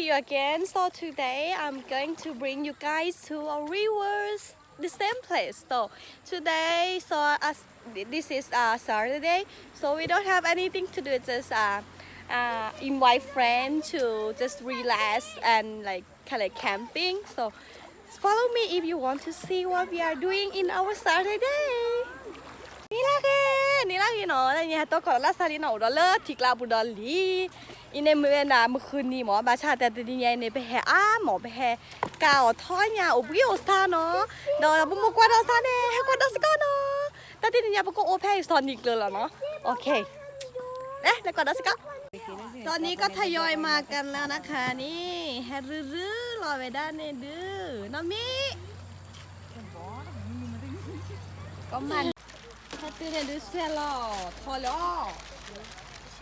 you again. So today I'm going to bring you guys to a rivers, the same place. So today, so as this is a Saturday, so we don't have anything to do. Just uh, uh, invite friends to just relax and like kind of camping. So follow me if you want to see what we are doing in our Saturday. နံၤလၢဂ့ၤ နံၤလၢဂ့ၤနီၤ နံၤဟဲတီကီၢ်လၢစးလံနီၤ အိၣ်ဒီးလၢထံကျါပူၤဒီးလံ အံၤန့ၣ်မ့ၢ်ဝဲဒၣ်မုၢ်ဃုနံၤမ့ၢ် ဘၣ်ဆၣ်တၢ်တနံၤညါအံၤန့ၣ် ပဟဲအါမး ပဟဲကၤအီၣ်ထီညါ အိၣ်ဘှံးအိၣ်သါနီၤ ဒီးပမိၢ်ကွၢ်ဒီးသးန့ၣ် ဟဲကွၢ်ဒီးစ့ၢ်ကီးနီၤ တၢ်တနံၤညါပကအိၣ်ဖဲအံၤစီၤနံၤကျၢၤလီၤနီၤ OK လဲၤကွၢ်ဒီးစ့ၢ်ကီး ตอนนี้ก็ทยอยมากันแล้วนะคะนี่ ဟဲရုရုလီၤဝဲဒၣ်န့ၣ်ဒု น้องมิ ก็มัน ဟဲတုၤန့ၣ်ဒု ဆွဲလီၤထီလီၤ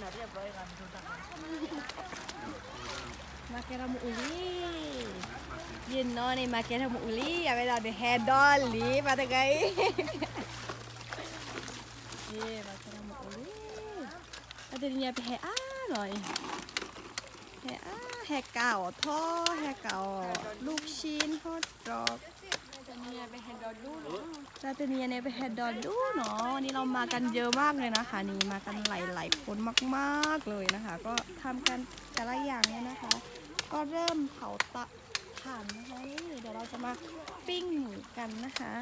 မၤကဲထီၣ်မ့ၣ်အူလံ ယနီၤန့ၣ် မၤကဲထီၣ်မ့ၣ်အူလံ အဝဲဒၣ်န့ၣ် ဟဲဒီးလံ မၤတဂၤအံၤ ယ မၤကဲထီၣ်မ့ၣ်အူလံ တၢ်တနံၤညါပဟဲအါလီၤအံၤ ဟဲအါ ဟဲကၤအီၣ်ထီ ဟဲကၤအီၣ် ลูกชิ้น hot dog တၢ်တနံၤညါန့ၣ် ပဟဲဒိးဒူနီၤ วันนี้เรามากันเยอะมากเลยนะคะนี่ มากันหลายๆคนมากๆเลยนะคะ ก็ทำกันแต่ละอย่างเลยนะคะ ก็เริ่มเผาเตาถ่านนะคะนี่ เดี๋ยวเราจะมาปิ้งหมูกันนะคะ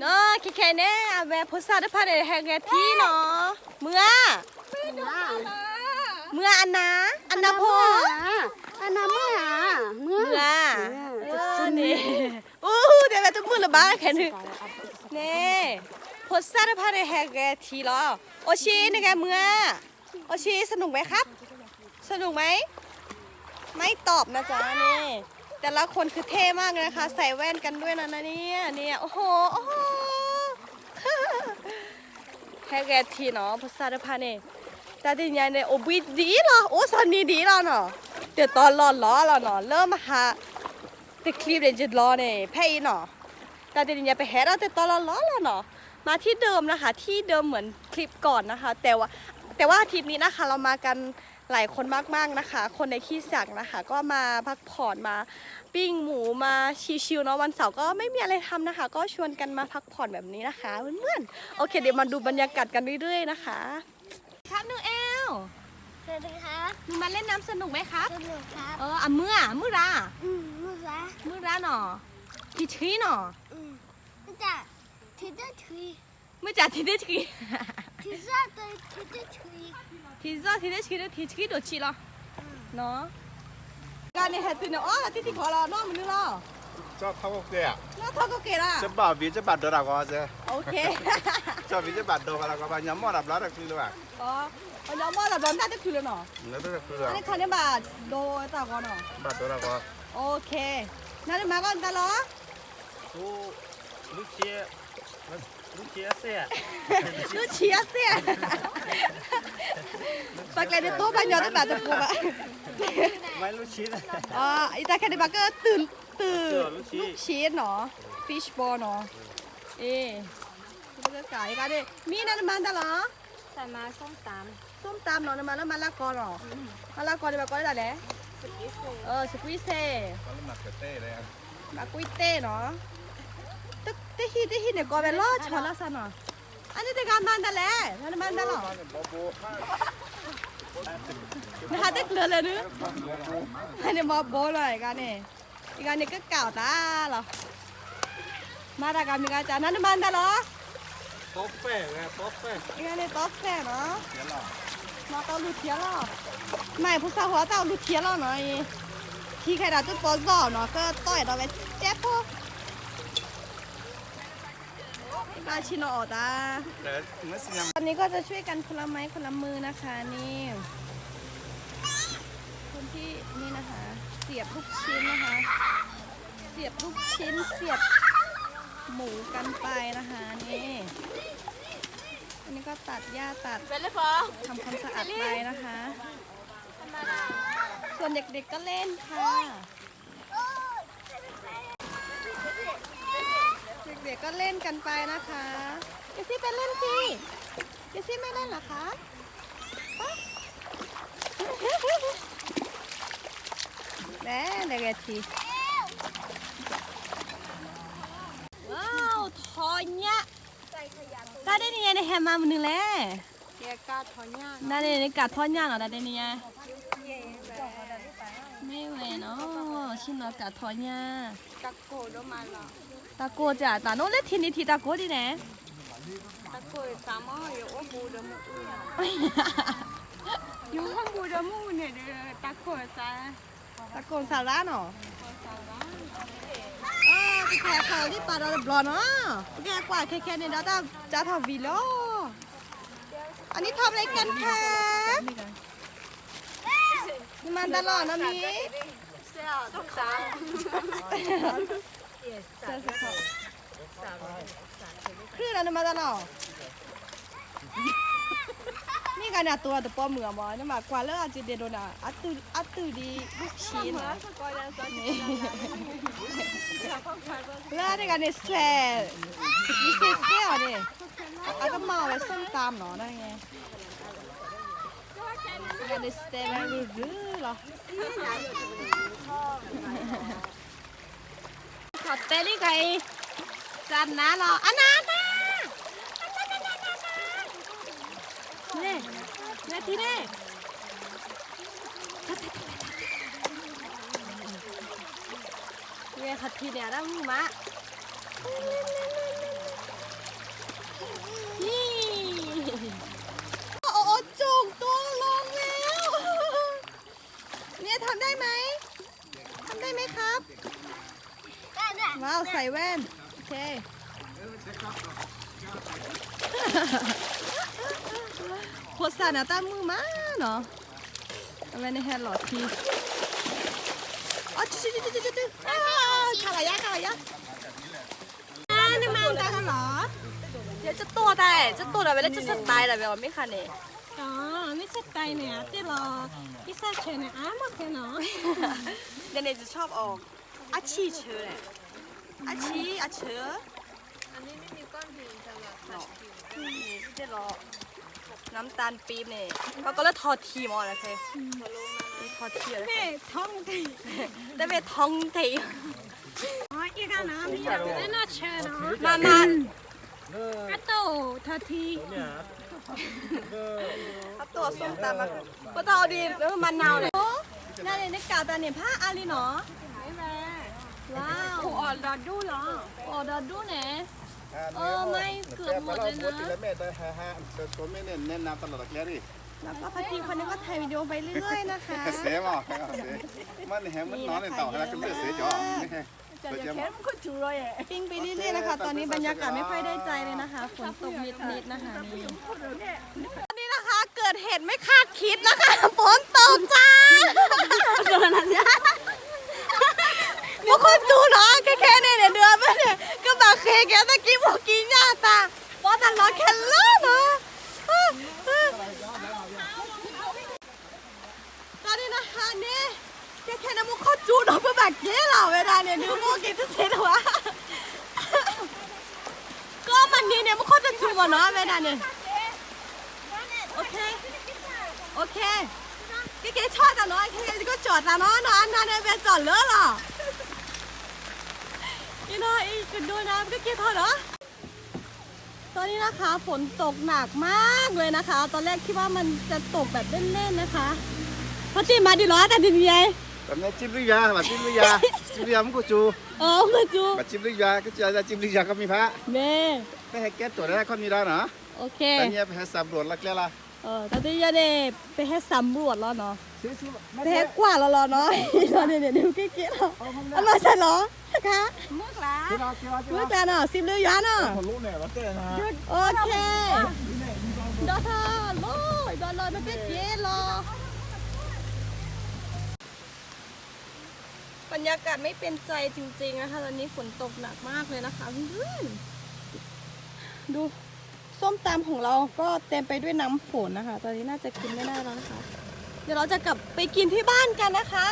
နီၤ ခဲခဲန့ၣ် အဝဲဖိသၣ်တဖၣ်န့ၣ် ဟဲဂဲၤထံနီၤ မုၢ်ဧါ မုၢ်ဧါ အနၢ် အနၢ်ဖိ အနၢ်မုၢ်ဧါ မုၢ်ဧါ န့ၣ် အိၣ် တဲဝဲတမုာ်လၢၤဘၣ်ခဲန့ၣ် န့ၣ် ဖိသၣ်တဖၣ်န့ၣ် ဟဲဂဲၤထံလီၤ အိၣ်ဆံး နဂဲၤမုၢ်ဧါ โอเค สนุกไหมครับ สนุกไหม ไม่ตอบนะจ๊ะนี่ แต่ละคนคือเท่มากเลยนะคะ ใส่แว่นกันด้วยนะเนี่ย เนี่ย โอ้โห โอ้โห ဟဲဂဲၤထံနီၤ ဖိသၣ်တဖၣ်န့ၣ် တၢ်တနံၤညါန့ၣ် အိၣ်ဘှံးဒ်အံၤလီၤ အိၣ်စီၤနံၤဒ်အံၤလီၤနီၤ တတီလီၢ်လီၢ်လီၤနီၤ လၢမဟါ တချံးန့ၣ် ယလီၤန့ၣ် ဖဲအံၤနီၤ တၢ်တနံၤညါ ပဟဲဒီးတတီလီၢ်လီၢ်လီၤနီၤ มาที่เดิมนะคะ ที่เดิมเหมือนคลิปก่อนนะคะ แต่ว่าแต่ว่าอาทิตย์นี้นะคะ เรามากันหลายคนมากๆนะคะ คนในขี้สักนะคะ ก็มาพักผ่อน มาปิ้งหมู มาชิลๆเนาะ วันเสาร์ก็ไม่มีอะไรทำนะคะ ก็ชวนกันมาพักผ่อนแบบนี้นะคะเพื่อนๆ โอเค เดี๋ยวมาดูบรรยากาศกันเรื่อยๆนะคะ ครับ หนูแอล สวัสดีครับ หนูมาเล่นน้ำสนุกไหมครับ สนุกครับ เออ อ่ะ เมื่อ เมื่อรา อืม เมื่อรา เมื่อราเนาะ ทีทรีเนาะ อืม เมื่อจากทีทรี เมื่อจากทีทรี ทีซอดทีทรี ทีซอดทีทรี ทีทรี โดดชีลอ อืม เนาะ ကါန့ၣ် ဟဲတုၤန့ၣ် အိၣ်တံၢ်တံၢ်ခီလီၤ နီၢ်မနုၤလီၤ ကၠီထီၣ်ကက့ၤဧါ နီၢ်ထီၣ်ကက့ၤလီၤ ကဘၣ်ဝံၤ ကဘၣ်ဒိးတၢ်ဂီၤစဲ OK ကၠီဝံၤ ကဘၣ်ဒိးဘၣ်တၢ်ဂီၤ ဘၣ်ညီမီၢ်တၢ်ဘျီတချုးလၢၤဘၣ် အီ ပညီမီၢ်တၢ်ဘျီ နတချုးလၢၤနီၤ နတချုးလၢၤ အန့ၣ်ခါန့ၣ်ဘၣ်ဒိးတၢ်ဂီၤနီၤ ဘၣ်ဒိးတၢ်ဂီၤ OK နၤနမၤကီၢ်နတၢ်လီၤ လူဆံအစဲ လူဆံအစဲ ပှၤကျဲဒ်သိးဘၣ်ညီတဘၣ်တပူၤဘၣ် မၤလူဆံ အတၢ်ခဲန့ၣ်ဘၣ်ကတုၤ တုၤ လူဆံနီၤ fish ball နီၤ အ့ ပကကၤအံၤကါဒ် မံနၤနမၤတၢ်လီၤ ใส่มาส้มตำ ส้มตำနီၤ နမၤလၢမၤလၢကီနီၤ မၤလၢကီန့ၣ်ဘၣ်ကီဒ်လဲၣ် สควิดเซ เออ สควิดเซ ဘၣ်ကွံာ်တ့ၢ်နီၤ တဟံၣ်တဟံၣ်န့ၣ် ကီဝဲလီၤဆီလီၤစၢ်နီၤ အန့ၣ်တဂၤမၤတၢ်လဲၣ် နမၤတၢ်လီၤ နဟးတကျၢၤလၢနု အန့ၣ်မၤဘိလီၤ အဂၤန့ၣ် အဂၤန့ၣ်ကကးအီၤတၢ်လီၤ မၤတၢ်ကမံၤကစၢ် နမၤတၢ်လီၤ အဂၤန့ၣ်တီဖဲနီၤ မၤတၢ်လူၤထံလီၤ မၤဖိသၣ်ဃီတၢ်လူၤထံလီၤနီၤ ထံခဲဒၣ်တပီၤဂီၢ်နီၤ ကတီၢ်အဲၣ်ဒိးဝဲကဲဖိ อันนี้ก็จะช่วยกันคนละไม้คนละมือนะคะนี่ คนที่นี่นะคะ เสียบลูกชิ้นนะคะ เสียบลูกชิ้น เสียบหมูกันไปนะคะนี่ อันนี้ก็ตัดหญ้าตัด ทำความสะอาดไปนะคะ ส่วนเด็กๆก็เล่นค่ะ เด็กๆก็เล่นกันไปนะคะ เจสซี่ไปเล่นสิ เจสซี่ไม่เล่นเหรอคะ ไป ကဲထံ, ဝါ, ထီညၣ်, တၢ်ဒ်န့ၣ်ယဲန့ၣ်ဟဲမၤမနုၤလဲၣ်, တၢ်ဒ်န့ၣ်န့ၣ်ကးထီညၣ်နီၤ တၢ်ဒ်န့ၣ်ယဲ, မ့ၢ်ဝဲနီၤ, ဆ့ၣ်နီၤကးထီညၣ်, တၢ်ကိၢ်တၢ် တၢ်နအိၣ်လၢထံနံၤထံးတၢ်ကိၢ်ဒ်န့ၣ်, တၢ်ကိၢ်သးမ့ၢ် ယအိၣ်ဘူးဒီးမုၢ်အုၣ်, ယအိၣ်ဘူးဒီးမုၢ်အုၣ်န့ၣ်ဒီး တၢ်ကိၢ်သး တၢ်ကိၢ်စၢ်ရၣ်နီၤ, ပကဟဲခီလံပာ်ဒီးတဘျီနီၤ, ပကဟဲကွၢ်ခဲခဲန့ၣ်ဒီးတၢ်စးထီၣ်ဝံၤလီၤ, အနံၣ်ထီၣ်ပလ့ကၢၢ်ခဲ, နမၤတၢ်လီၤနီတမံၤ, ခရံာ်လၢနမၤတၢ်လီၤ မ့ၢ်ဂၤန့ၣ်အတိၤအတပီမုာ်အမး နမၤကွၢ်လၢအစ့ဒဲးဒိးန့ၣ် အတုၢ်ဒံးဆံးနီၤ, လၢတဂၤန့ၣ်စွဲး, ယစ့စ့အီၤန့ၣ်, အကမၤအီၤဝဲ ส้มตำ နီၤ, တဂၤန့ၣ်စဲးဝဲရုၢ်ရုၢ်လီၤ. ခီတဲလံခါအံၤ, စနါလီၤ အနါနါ, နါနါနါနါ, လဲၤထံန့ၣ်, ယဲခီထံန့ၣ် အတၢ်မုာ်မး, โอ้โห จุกตัวลงแล้ว เนี่ยทำได้ไหม ทำได้ไหมครับ ว้าว ใส่แว่น โอเค โฆษณา တၢ်မုာ်မးနီၤ, အဝဲန့ၣ်ဟဲလီၤထံ, ခါလီၤယါ ခါလီၤယါ, နမၤတၢ်လီၤ, ယကတိၢ်တၢ်, ကတိၢ်ဒီးဝဲလၢကစၢၢ်တၢ်ဒၣ်ဝဲအီၤ မ့ၢ်ခါန့ၣ်, မ့ၢ်စၢၢ်တၢ်န့ၣ် အတ့ၢ်လီၤ, ကစၢၢ်ဆၢန့ၣ် အါမးခဲနီၤ, ယန့ၣ် ယ ชอบ အီၤ အဆံၣ်ဆၢ, အဆံၣ်အဆၢ, န့ၣ် น้ำตาลปี๊บ န့ၣ် ပှၤကိးလၢထီၣ်ထံမး, ထီၣ်ထံ, တမ့ၢ်ထီၣ်ထံ, မၤမၤ, အတိၢ်ထီၣ်ထံ, အတိၢ်အ ส้มตำ ပတၢ်အီၤဒ် မနၤအီၤန့ၣ်, နန့ၣ် နကးတၢ်န့ၣ် ဖးအါလံနီၤ, ဝါ, အိၣ်ဒီးဒူၣ်လီၤ, အိၣ်ဒီးဒူၣ်န့ၣ်, โอ้ ไม่ เกือบหมดเลยนะ แล้วก็พักทีคนนี้ก็ถ่ายวิดีโอไปเรื่อยๆนะคะ นี่นะคะ ตอนนี้บรรยากาศไม่ค่อยได้ใจเลยนะคะ ฝนตกนิดๆนะคะ นี่ ตอนนี้นะคะ เกิดเหตุไม่คาดคิดนะคะ ฝนตกจ้า မူခိၣ်စူၤနီၤ ခဲခဲန့ၣ်န့ၣ် ဒုးအမ့ၢ်န့ၣ် ကဘၣ်ဃ့က့ၤသကံးဖိကံးညၣ်သး ပှၤတၢ်လီၤခဲလၢာ်နီၤ တၢ်ဒ်နဟါန့ၣ် ခဲခဲန့ၣ် မူခိၣ်စူၤနီၤ ပဘၣ်က့ၤလီၤဝဲဒၣ်န့ၣ် ဒုးမိၢ်က့ၤတသ့တဝါ ကီမနံၤန့ၣ် မူခိၣ်တစူၤမးနီၤ ဝဲဒၣ်န့ၣ် ခဲက့ၤဆီၣ်တၢ်နီၤ ခဲက့ၤကီၢ်ကၠီၣ်တၢ်နီၤ နီၢ်အါနါန့ၣ် ဝဲကၠီၣ်လၢလီၤ အံၤနီၤ အံၤကဒိနၤ ပကက့ၤထီၣ်နီၤ ตอนนี้นะคะฝนตกหนักมากเลยนะคะ ตอนแรกคิดว่ามันจะตกแบบเล่นๆนะคะ พอจิมมาดิเหรอ แต่ทีนี้ไง แบบนี้จิ้มลูกยา แบบจิ้มลูกยา จิ้มลูกยา มันก็จู เออ มันก็จู แบบจิ้มลูกยา ก็จะจิ้มลูกยาก็มีพระ แม่ ไม่ให้แก้ตัวได้ข้อนี้แล้วเนาะ โอเค ตอนนี้ไปให้สำรวจแล้วแก้ละ เออ တၢ်တယၢ်န့ၣ် ပဟဲစံးဘျုးလီၤနီၤ ပဟဲကွၢ်လီၤလီၤနီၤ အံၤလီၤန့ၣ်န့ၣ် ဒုးက့ၤက့ၤလီၤ အနီၢ်ဆဲးလီၤ တခါ မုၢ်ကျါ မုၢ်ကျါနီၤ စံးဘျုးယွၤနီၤ โอเค ဒီးထီၣ်လီၤ ဒီးလီၤ ပက့ၤက့ၤလီၤ บรรยากาศไม่เป็นใจจริงๆนะคะ ตอนนี้ฝนตกหนักมากเลยนะคะเพื่อนๆ ดู ส้มตำของเราก็เต็มไปด้วยน้ำฝนนะคะ ตอนนี้น่าจะกินไม่ได้แล้วนะคะ เดี๋ยวเราจะกลับไปกินที่บ้านกันนะคะ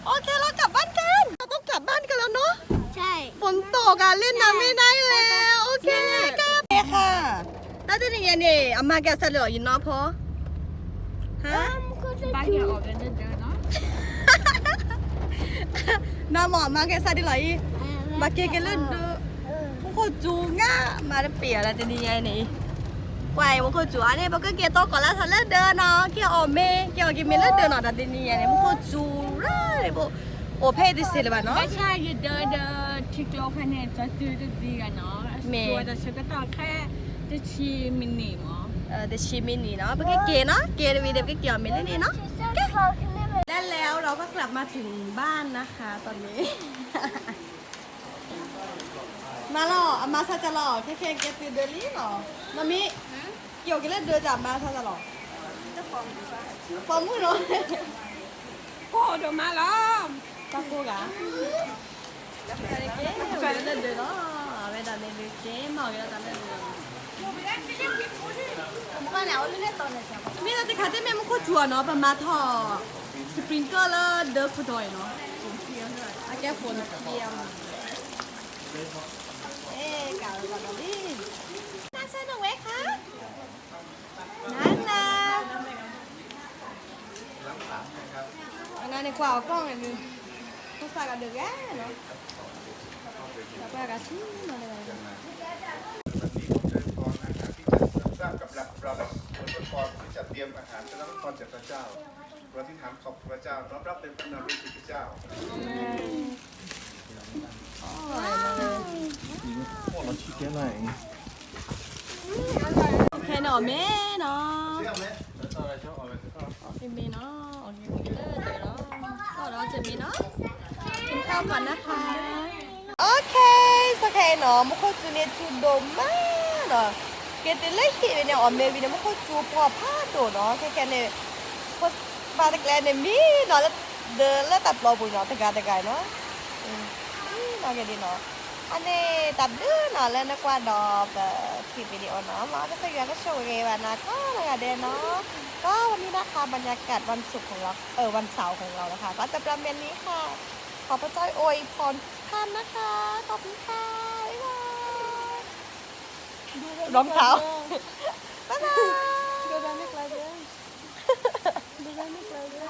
โอเค เรากลับบ้านกัน เราต้องกลับบ้านกันแล้วเนาะ ใช่ ฝนตกอ่ะ เล่นน้ำไม่ได้แล้ว โอเค กลับค่ะ တၢ်တနံၤညါန့ၣ် အမၤကဲစၢ်လၢအီၤယနီၢ်ဖိ ဟါ ဘၣ်က့ၤအီၤပဲဒၢဒၢနီၤ နမ့ၢ်မၤကဲစၢ်ဒ်လီၤအံၤ, မၤက့ၤက့ၤလၢဒၢး, မူခိၣ်စူၤငါ မၤတပ့ၤအီၤလၢတနံၤညါအံၤန့ၣ်, ကွၢ်အံၤမူခိၣ်စူၤအါန့ၣ် ပကက့ၤတီကီၢ်လၢသးလၢဒၢးနီၤ, က့ၤအီၣ်မ့ၤ က့ၤအီၣ်က့ၤမ့ၤလၢဒၢးနီၤ, တၢ်တနံၤညါန့ၣ် မူခိၣ်စူၤရၢ်န့ၣ် ပအိၣ်ဖဲအံၤတစ့လၢၤဘၣ်နီၤ, ဘၣ်ဆၣ်ယဒၢးဒီးထံကျိဖဲန့ၣ် ကၠီစုတဒံဂၤနီၤ, မ့ၢ်တဆၢကတီၢ်ခဲ တဆံမံးနံးမး, တဆံမံးနံးနီၤ, ပကက့ၤနီၤ, က့ၤတဝံၤဒီး ပကက့ၤအီၣ်မ့ၤလၢန့ၣ်နီၤ, ကဲ แล้วแล้วเราก็กลับมาถึงบ้านนะคะ ตอนนี้ မၤလီၤ အမါဆါကလီၤ ခဲခဲကဲတုၤဒၢးလံလီၤ, မမ့ၢ် က့ၤအိၣ်က့ၤလၢဒၢးတၢ်မါဆါကလီၤ, ပိာ်မုၣ်လီၤ, ကိၢ်ဒိၣ်မးလီၤ, တၢ်ကိၢ်ဂၤ က့ၤလၢဒၢးလီၤ, အဝဲဒၣ်န့ၣ်ဒုးက့ၤမၤက့ၤလီၤတၢ်လၢဒၢး, မ့ၢ်လၢတခါတမ့ၢ်မူခိၣ်စူၤအီၤနီၤ, ပမၤထီၣ် sprinkle လၢဒၢးခိၣ်တီအံၤနီၤ, အကဲဖိန့ၣ် ကဲမး, အဲ ကးဝဲဘၣ်ဒီးလံ, နဆဲနဝဲခါ နၤနၤ, အနၤန့ၣ်ကွၢ်အီၤကီၢ်န့ၣ်, ဖိသၣ်ကဒုးဂၤနီၤ, ပှၤကဆူနီၤ, วันนี้ผมจะไปป้อนอาหารที่จัดสร้างกำลังเรา ผมจะป้อนที่จัดเตรียมอาหารต้อนรับพระพรจากพระเจ้า เราอธิษฐานขอบคุณพระเจ้า น้อมรับเป็นพระนามที่พระเจ้า ခဲန့ၣ်အီၣ်မ့ၤနီၤ, အီၣ်မ့ၤနီၤ, အီၣ်မ့ၤလၢဒၢးလီၤ, ကီၢ်ဒီးတမ့ၢ်နီၤ, ကီၢ်ဒီးတမ့ၢ်နီၤ, ခဲန့ၣ်နီၤ မူခိၣ်စူၤန့ၣ် စူၤဒိၣ်မးနီၤ, က့ၤတုၤလၢဟံၣ်ဝံၤန့ၣ် အီၣ်မ့ၤဝံၤန့ၣ် မူခိၣ်စူၤပှီၢ်ဖးဒိၣ်နီၤ, ခဲခဲန့ၣ် ပှၤတကျဲန့ၣ် မံနီၤလၢ ဒၢးလၢတၢ်ပျီပူၤနီၤ, တဂၤတဂၤနီၤ, မံနီၤက့ၤဒ်နီၤ, အန့ၣ်တၢ်ဘျုးနီၤ လၢနကွၢ်ဒီးပ clip video နီၤ, မ်ကစၢ်ယွၤကဆိၣ်ဂ့ၤဘၣ်နၤကိးဂၤဒဲးနီၤ, ก็วันนี้นะคะบรรยากาศวันศุกร์ของเรา เออ วันเสาร์ของเรานะคะ ก็จะประมาณนี้ค่ะ ขอพระเจ้าอวยพรทุกท่านนะคะ ขอบคุณค่ะ บ๊ายบาย รองเท้า บ๊ายบาย เดินไปไม่ไกลเด้อ เดินไปไม่ไกลเด้อ